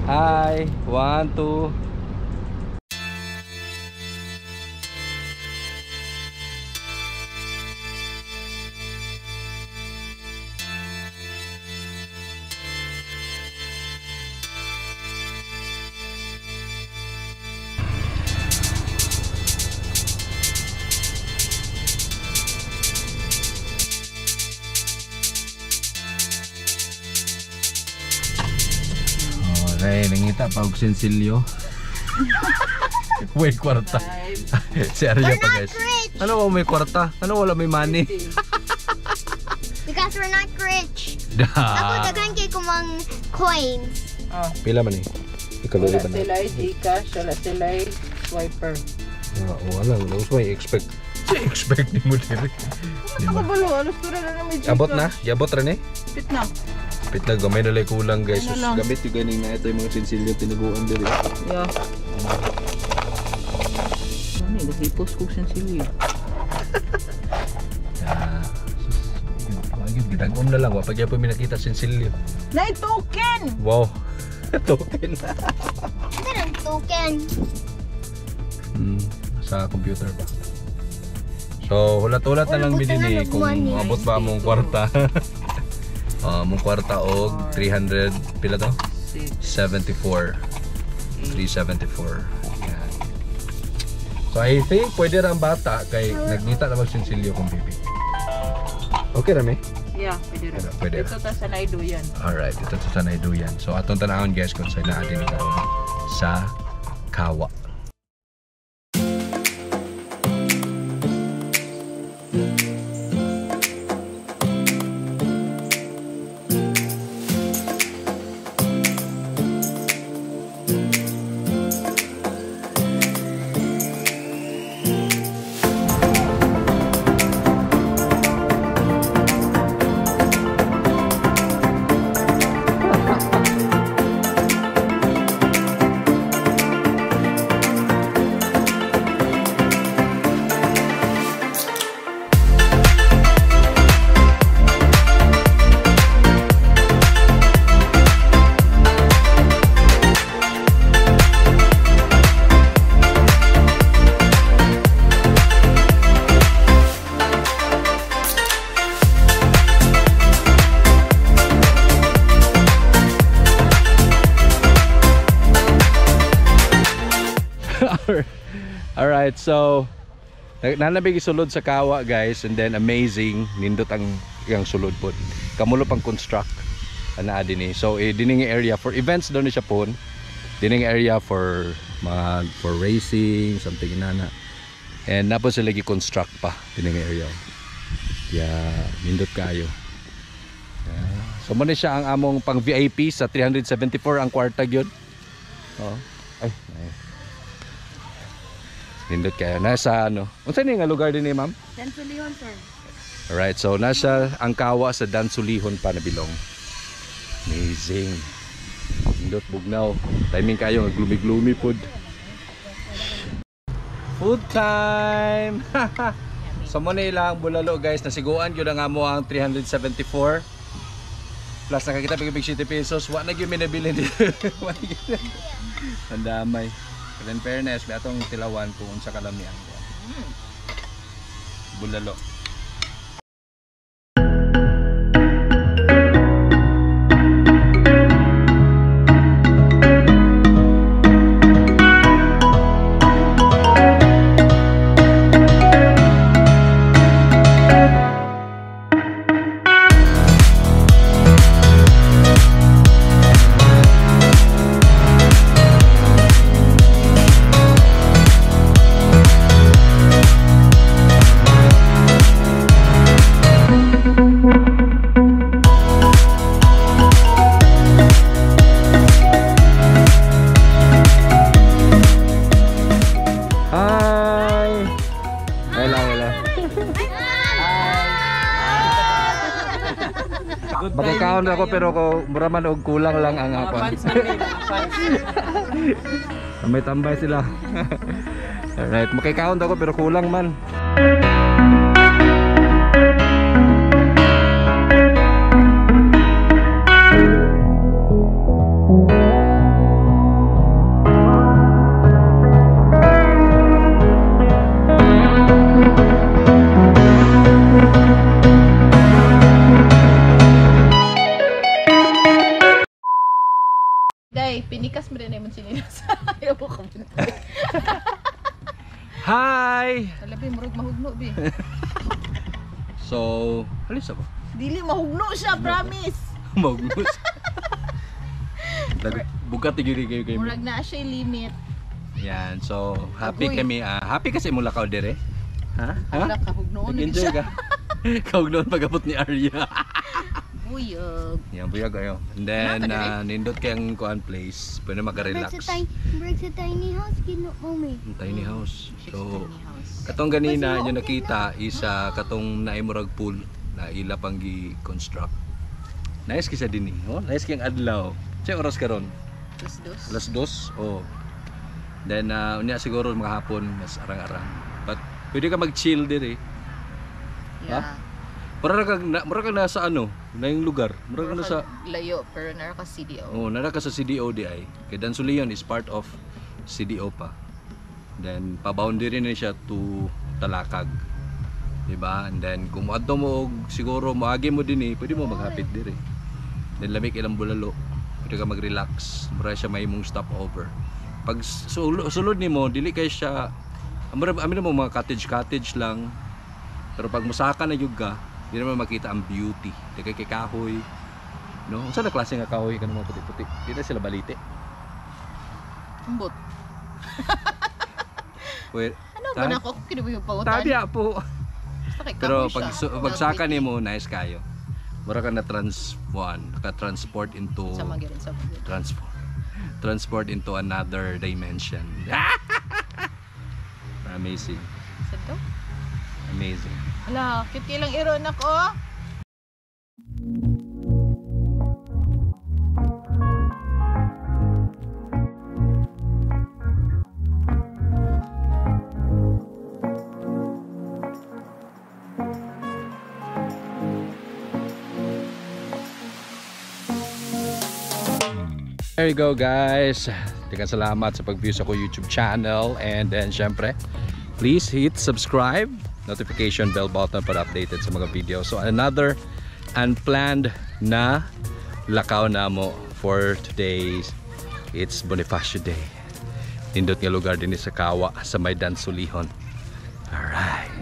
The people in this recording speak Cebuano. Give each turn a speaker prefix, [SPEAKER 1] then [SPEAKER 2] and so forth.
[SPEAKER 1] Hi, 1, 2. Ay, nangita pa og sinsilyo. May kwarta. Si Arya pa, guys. Ano ba may kwarta? Ano wala may money?
[SPEAKER 2] Because we're not rich. Ako daghan kay kumang coins.
[SPEAKER 3] Oh.
[SPEAKER 1] Pila man eh? Ikaw
[SPEAKER 3] Wala sila Gcash, wala sila swiper.
[SPEAKER 1] Wala, wala. May expect. Expect ni mo diri.
[SPEAKER 3] Ako balo, alas tura na may Gcash.
[SPEAKER 1] Abot na? Giabot ra ni?
[SPEAKER 3] Pit na.
[SPEAKER 1] Pit na, gamay na lang kulang, guys.
[SPEAKER 3] Ano lang?
[SPEAKER 1] Gamit yung ganing na ito yung mga sinsilyo tinaguan diri.
[SPEAKER 3] Yeah. Ano eh, nag-post kong sinsilyo.
[SPEAKER 1] Ah, gidagom na lang. Wapag yan po may nakita sinsilyo.
[SPEAKER 3] Na token!
[SPEAKER 1] Wow. Token.
[SPEAKER 2] Ano ang token?
[SPEAKER 1] Sa computer ba? So, hulat-hulat na lang binili kung abot ba mong kwarta. Mong kwarta og 300 pila to? 74. 374. Yan. So I think pwede ra ang bata kay nagngita na magsinsilyo kung bibi. Okay ra mi?
[SPEAKER 3] Yeah, pwede ra.
[SPEAKER 1] Pwede ra.
[SPEAKER 3] Dito ta sa Naiduyan.
[SPEAKER 1] Alright, dito ta sa Naiduyan. So atong tan-awon, guys, kung sa naa din karon sa Kawa. Alright, so nanabig sulod sa Kawa, guys, and then amazing nindot ang iyang sulod pod. Kamulo pang construct ana dinhi. So dining area for events daw ni siya pon. Dining area for mga for racing, something inana. And napo sila gi-construct pa dining area. Yeah, nindot kaayo. Yeah. So mo ni siya ang among pang VIP sa 374 ang kwarta gyud. Oh. Ay, ay. Nindot kayo. Nasa ano? Unsa ni nga lugar din ni ma'am?
[SPEAKER 3] Dansulihon, sir.
[SPEAKER 1] Alright, so nasa ang Kawa sa Dansulihon pa nabilong. Amazing. Nindot bugnaw. Timing kayo nga gloomy-gloomy pod. Food time. So mo na ilang bulalo, guys, nasiguan gyud ang amo ang 374. Plus nakakita pag 70 pesos, wa na gyud mi nabili dito. Wa na gyud. Ang damay. But in fairness, may atong tilawan kung unsa kalami ang bulalo. Magkakaon ako pero ko mura man og kulang lang ang ako. May tambay sila. Alright, makikaon ako pero kulang man.
[SPEAKER 3] Day, pinikas mo rin na yung sinilas. Ayaw ko kabuntay.
[SPEAKER 1] Hi!
[SPEAKER 3] Alabi, murag mahugno, bi.
[SPEAKER 1] So, alis ba?
[SPEAKER 3] Dili, mahugno siya, promise.
[SPEAKER 1] Magnus. Bukat gyud kayo kayo.
[SPEAKER 3] Murag na siya limit.
[SPEAKER 1] Yan, so happy
[SPEAKER 3] Agoy.
[SPEAKER 1] kami. Happy kasi mo lakaw dire. Ha? Ha?
[SPEAKER 3] Wala ka, hugnoon na
[SPEAKER 1] Nag-enjoy
[SPEAKER 3] siya.
[SPEAKER 1] ka. Kaugnoon pag-abot ni Arya.
[SPEAKER 3] Buyog.
[SPEAKER 1] Yan, buyag kayo. And then,
[SPEAKER 3] Ano ka dire?
[SPEAKER 1] nindot kayang kuan place. Pwede makarelax.
[SPEAKER 2] Murag sa tiny house gino mo mi.
[SPEAKER 1] Ang tiny house. So,
[SPEAKER 3] Tiny house.
[SPEAKER 1] katong ganina nyo nakita isa katong naimurag pool na ila pang gi-construct. Nice kisa din eh. Oh, nice kayang adlaw. Siya oras karon?
[SPEAKER 3] Dos-dos.
[SPEAKER 1] 2:00. Oh. Then unya siguro mga hapon mas arang-arang. But pwede ka mag-chill dire.
[SPEAKER 3] Yeah.
[SPEAKER 1] Mura kag nasa ano, na yung lugar. Mura kag nasa
[SPEAKER 3] Layo, pero nara ka CDO.
[SPEAKER 1] Oh, nara ka sa CDO di ay. Kay Dansulian is part of CDO pa. Then pa-boundary na siya to Talakag. Diba? And then kung moadto mo og siguro moagi mo din eh, pwede mo maghapit dire. Then lamig ilang bulalo. Pwede ka mag-relax. Mura siya may imong stopover. Pag sulod nimo, dili kay siya amra amin mo mga cottage cottage lang. Pero pag musaka na jud ka, di naman makita ang beauty. Di kay kahoy. No? Unsa na klase nga kahoy kanang mga puti-puti? Di na sila balite.
[SPEAKER 3] Ambot.
[SPEAKER 1] Pwede.
[SPEAKER 3] Ano ba na ako? Kinuha yung pangutan.
[SPEAKER 1] Tabi po.
[SPEAKER 3] Basta kay
[SPEAKER 1] Pero
[SPEAKER 3] kahoy
[SPEAKER 1] pag
[SPEAKER 3] siya.
[SPEAKER 1] pagsaka nimo, nice kayo. Mura ka na trans one, naka-transport into
[SPEAKER 3] Sa mga sa mga.
[SPEAKER 1] transport into another dimension. Amazing.
[SPEAKER 3] Sa to?
[SPEAKER 1] Amazing.
[SPEAKER 3] Ala, cute kay lang iro anak oh.
[SPEAKER 1] There you go, guys. Teka, salamat sa pag-view sa ko YouTube channel. And then syempre, please hit subscribe, notification bell button para updated sa mga video. So another unplanned na lakaw na mo for today's, it's Bonifacio Day. Nindot nga lugar din sa Kawa sa may Dansolihon. Alright.